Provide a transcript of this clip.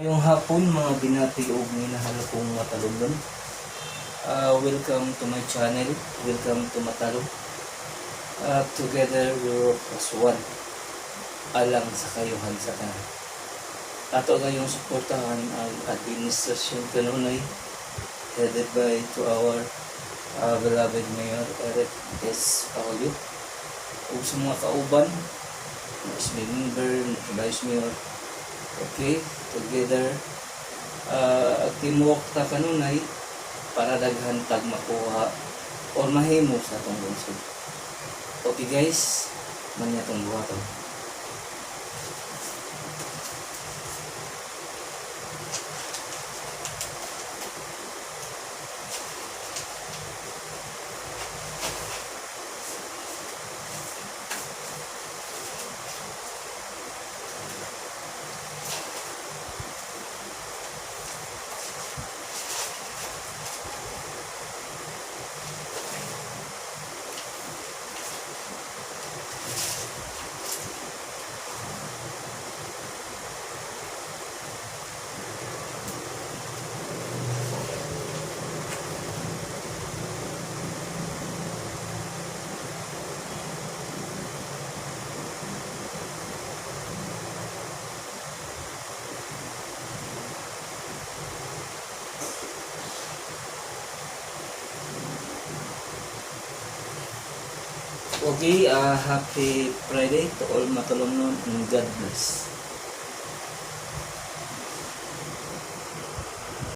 Maayong hapon, mga binati ug minahal kong Matalomnon. Welcome to my channel. Welcome to Matalo. Together we work as one. Alang sa kayuhan sa tanan. Ato gayong suportahan ang administrasyon kanunay headed by to our beloved Mayor Eric S. Paulio ug sa mga kauban, SB member, Vice Mayor. Okay, together teamwork ta kanunay para daghan tag makuha or mahimo sa atong lungsod. Okay guys, man atong buhaton. Okay, happy Friday to all Matalomnon and God bless.